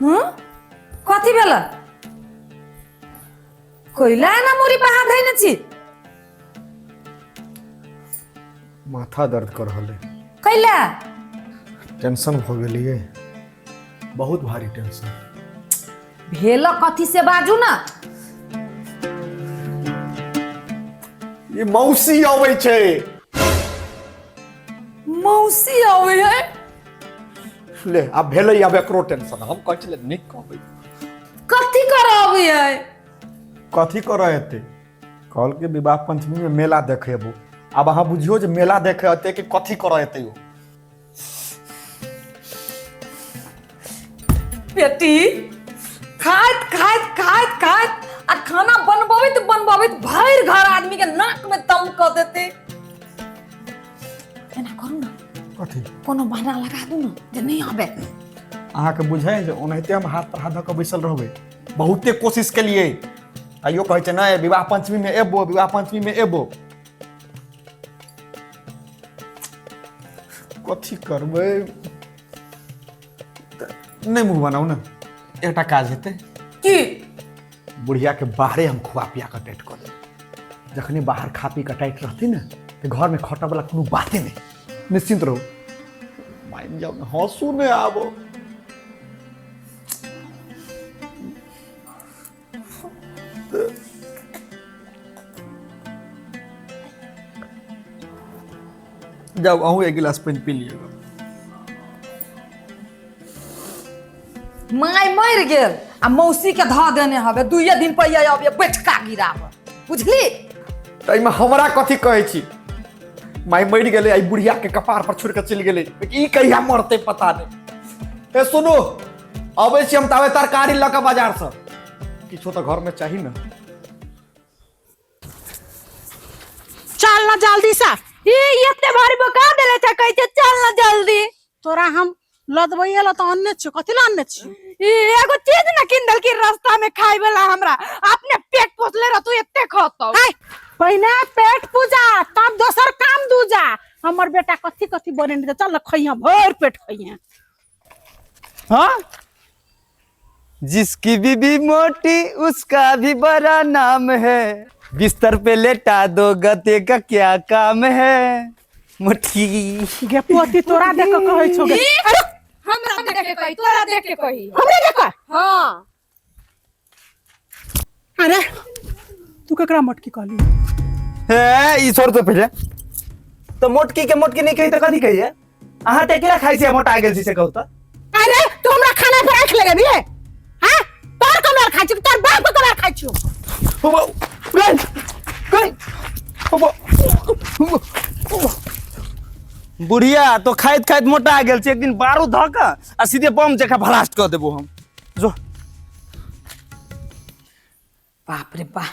हूँ कथी भेल? कोइला ना मुरी बहा धैने छी। माथा दर्द कर रहल है। कैला? टेंशन भ गेलियै, बहुत भारी टेंशन। भेल कथी से बाजू ना। ई मौसी अबै छै। मौसी आबै है? ले आब भेलै, आब एकरो टेंशन। हम कहै छलियै नीक कहबै। कथी करऽ आबै है? कथी करऽ एतै? कहलकै विवाह पंचमी में मेला देखे अबू। आब अहाँ बुझियौ जे मेला देखे एतै कि कथी करऽ एतै ओ। बेटी खाइत खाइत खाइत खाइत आ खाना बनबैत बनबैत भरि घर आदमी के नाक में दम कऽ देते। एना करू ना। कथी? कोनो बहाना लगा दू ना जे नहीं आबे। अहाँके बुझाइ जे ओनाहिते हम हाथ पर हाथ धऽ कऽ बैसल रहबै? बहुते कोशिश केलियै, तैयो कहै छै नहि विवाह पंचमी में एबो, विवाह पंचमी में एबो। कथी करबै? नहि मुँह बनाउ ने, एकटा काज हेतै। की? बुढ़िया के बाहरे हम खुआ पिया कऽ टाइट कऽ देबै। जखने बाहर खा पी कऽ टाइट रहती ने तऽ घरमे खटऽ वाला कोनो बाते नहि। निश्चिंत रहू, मानि जाउ ने, हँसू नहि आबो। जाउ अहूँ एक गिलास पानि पी लिअ। माय मरि गेल आ मौसी के धऽ देने हवे, दुइये दिन पहिया अबिये बैठका गिराब, बुझली? ताहिमे हमरा कथी कहै छी? माय मरि गेलै, आई बुढ़िया के कपार पर छोड़ि कऽ चलि गेलै। ई कहिया मरतै पता नहि। ए सुनू, अबै छी हम ताबे तरकारी लऽ कऽ बाजारसँ। किछो तऽ घरमे चाही ने। चल ना जल्दी से। ई एते भारी बका देले छै, कहै छै चल ना जल्दी। तोरा हम लदबै ल तऽ अनने छियो, कथी लए अनने छियो? ई एगो चीज ना किन देलकी रास्ता में खाय वाला, हमरा अपने पेट पोसले रहतू एते खतौ। हाय, पहिने पेट पूजा तब दोसर काम दूजा। हमर बेटा कथी कथी बनेने छै, चल ना खइहा, भरि पेट खइहा। हाँ, जिसकी बीबी मोटी उसका भी बड़ा नाम है, बिस्तर पे लेटा दो गते का क्या काम है। मोटी गे पोती, तोरा देख के कहै छौ गे। अरे हमरा देख के कही, तोरा देख के कही? हमरे देख के? हाँ। अरे तू केकरा मोटकी कहली? हे ई छोड़ तो पहिले तो मोटकी के मोटकी नहीं कही तो कथी कहिए? अहाँ तऽ अकेला खाइ छियै, मोटा गेल छी से कहू तऽ। अरे तू हमरा खाना पर आँखि लगेबी? हाँ, तोर कमर खाइ छी, तोर बाप के कमर खाइ छियौ। गई गई बुढ़िया तो खाइत खाइत मोटा गेल छै, एक दिन बारूद धऽ कऽ आ सीधे बम जकाँ ब्लास्ट कऽ देबो हम। जो। बाप रे बा,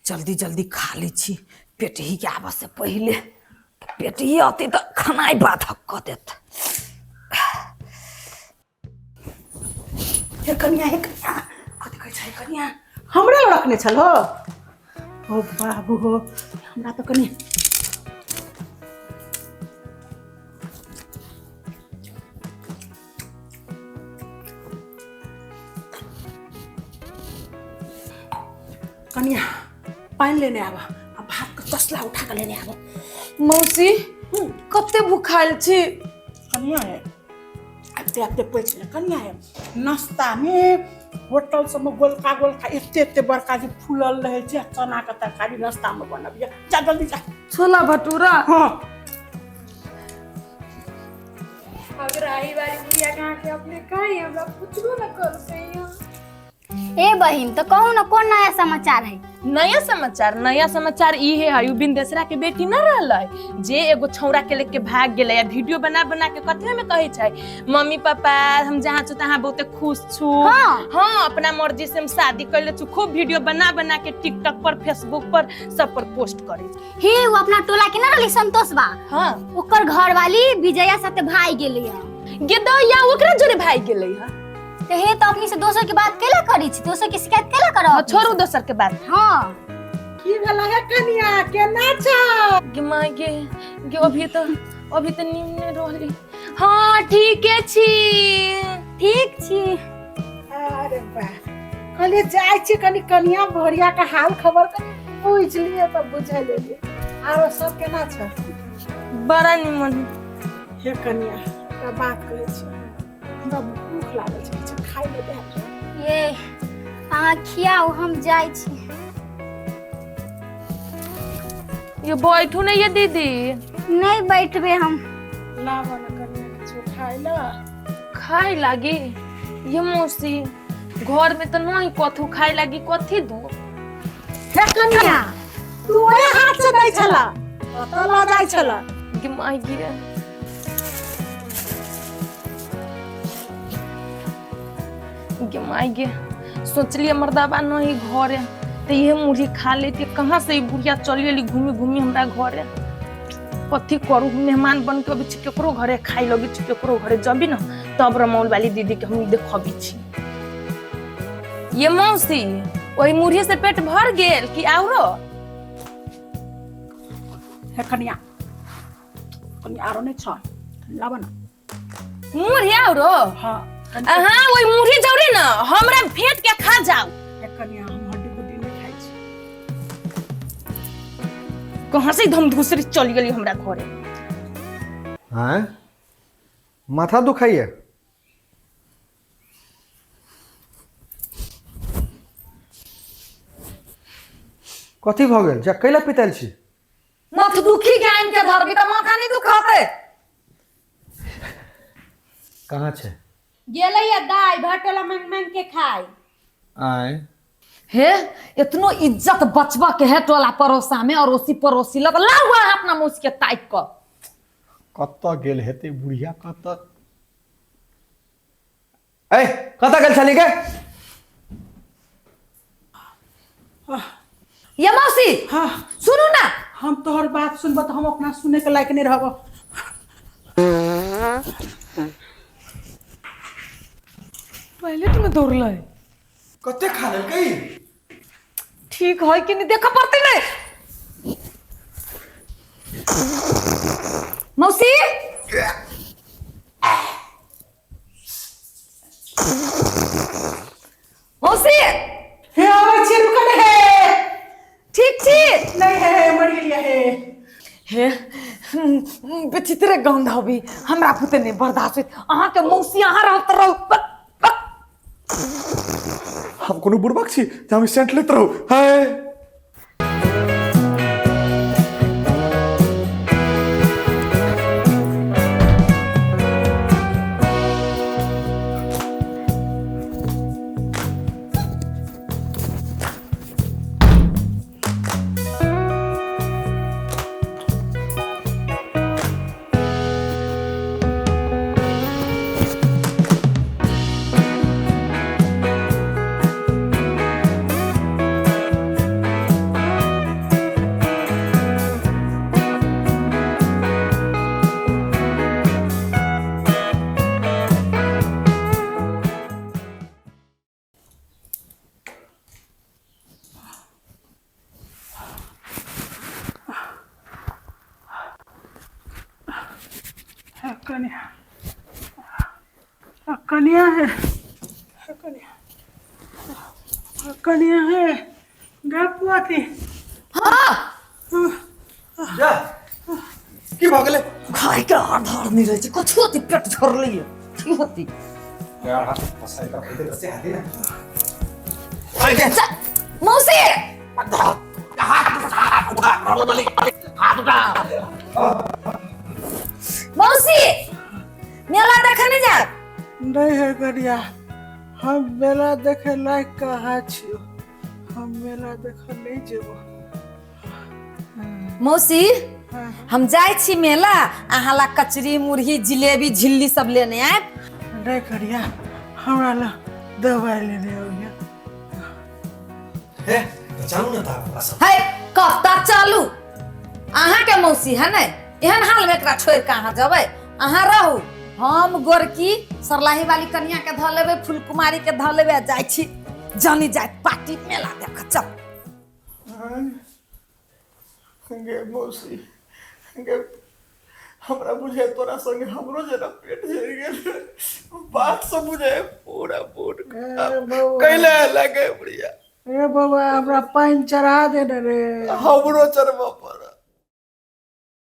जल्दी जल्दी खा लै छी पेटही के आबऽ से पहिले। पेटही अतै तऽ खेनाइ बाधक कऽ देत। हे कनिया, हे कनिया, कथी कहै छै कनिया? हमरे लग रखने छल हो। ओ बाबू हो, हमरा तऽ कनि कनिया पानि लेने आब आ भात के तसला उठा के लेने आब। मौसी, कते भूखायल छी। कनिया है, आबते आबते पैच ले। कनिया है, नाश्ता में होटल सबमे गोलका गोलका एते एते बड़का जे फूलल रहै छै, चना के तरकारी नाश्ता में बनबियै। जा जल्दी जा। छोला भटूरा? हाँ। अगर आई वाली बुढ़िया कहाँ के अपने कहीं हमरा पूछबो न करते। ए बहिन, तो कहू ना कौन नया समाचार है? नया समाचार? नया समाचार ई है, उ बिंदेसरा के बेटी न रहलै जे एगो छौड़ा के लेके भाग गेलै आ वीडियो बना बना के कथी में कहै छै मम्मी पापा हम जहाँ छु तहाँ बहुते खुश छु। हाँ। हाँ, अपना मर्जी से हम शादी कर ले छु। खूब वीडियो बना बना के टिकटॉक पर, फेसबुक पर सब पर पोस्ट करे छै। हे, वो अपना टोला के ना रहली संतोष बा? हाँ। ओकर घर वाली विजया साथे भाग गेलै है। गेदैया ओकरा जोरे भाग गेलै है? तो हे, तो अपनी से दोसर के बात केला करी छी? दोसर के शिकायत केला करो? हाँ, छोड़ू दोसर के बात। हाँ। की भेला हे कनिया, केना छौ? गे माय गे, गे अभी तो नींद नहीं रहली। हाँ, ठीक है छी। ठीक छी। रे बा, कहलिए जाइ छी कनी कनिया भरिया के हाल खबर कनी पूछि लिए तऽ बुझै लेलिए। आरो सब केना छ? बड़ा निमन। हे कनिया, एकटा बात कहै छी, हमरा भूख लागल छै, किछु खाइ लए दए। ये अहाँ खियाउ, हम जाइ छी। ये बैठू ने ये दीदी। नहीं बैठबे हम। लाबऽ ने कनिया किछु खाइ लए। खाए लागी ये मौसी? घर में तो नहीं कथू खाए लागी, कथी दू? हे कनिया, तू ओहे हाथ से दै छला, कतऽ लऽ जाइ छला? गे माय गे, गे माय गे, सोचलिए मर्दाबा नहीं घरे तो ये मुढ़ी खा लेती, कहाँ से ई बुढ़िया चली गेली घूमी घूमी हमरा घरे। कथी करू, मेहमान बन के अबै छी केकरो घरे, खाइ लगे छी केकरो घरे, जबी न तब रमौल वाली दीदी के हम देखबी छी। ये मौसी, ओही मुढ़ी से पेट भर गेल कि आउरो? हे कनिया, कनि आरो नहि छ, लाबऽ न। मुढ़ी आउरो? हाँ। अहाँ ओही मुढ़ी जौरे न हमरा फेंट के खा जाओ। हे कनिया, हम हड्डी गुड्डी नहि खाइ छी। कहाँ से धम धूसरी चली गेली हमरा घरे। हाँ, माथा दुखाइए? कथी भऽ गेल? जा कैला पितायल छी? माथ दुखी के आनि के धरबी तऽ माथा नहीं दुखाते। कहाँ छै? गेलै या दाइ भटोला मांग मांग के खाय। आय हे, इतनो इज्जत बचबा के है टोला पड़ोसा में, अड़ोसी पड़ोसी लग लाउ अहाँ अपना मौसी के ताकि कऽ। कतऽ गेल हेतै बुढ़िया? कतऽ ए कतऽ गेल छली गे? ये मौसी। हाँ। सुनू ना। हम तोहर बात सुनबऽ तऽ हम अपना सुने के लायक नहि रहबऽ। टॉयलेट में दौड़लै। कते खा लेलकै? ठीक है कि नहीं देखऽ पड़तै नहीं। मौसी, मौसी। हे आबै छी, रुक ने हे। ठीक छी? नहीं हे, मरि गेलियै हे। हे, विचित्र गंध हबी, हमरा पुते नहीं बर्दाश्त होइत। अहाँके मौसी अहाँ रहत तऽ रहू। बक, बक। हम कोनो बुड़बक छी जे हम सेंट लैत रहू? है हे कनिया, हे कनिया, हे हे कनिया, हे कनिया, हे गपुआती। हाँ। जा, की भऽ गेलै? खाय के आधार नहीं रहै छै, कथी होती पेट झरलै की होती। मौसी, मौसी, मेला देखे नहीं जाए? नहीं है कनिया, हम मेला देखे लायक कहाँ छियो, हम मेला देखे नहीं जेबो। मौसी, हम जाइ छी मेला, अहाँ ला कचरी मुरही जिलेबी झिल्ली सब लेने आयब। नहीं कनिया, हमरा ला दवाई लेने अबिया। हे चलू ने तऽ हमरा सब। है कब तक चलू? अहाँ के मौसी है ने, एहन हाल में एकरा छोड़ के अहाँ जेबै? अहाँ रहू, हम गोरकी सरलाही वाली कनिया के धऽ लेबै, फुलकुमारी के धऽ लेबै आ जाइ छी जानी जाइत पार्टी मेला देख। चल। गे मौसी गे, हमरा बुझे तोरा संगे हमरो जेना पेट झरि गेल, बात सब बुझे पूरा बोर्ड। कैले लगे बुढ़िया ए बौआ, हमरा पानि चढ़ा दे ने रे। हमरो चढ़बऽ।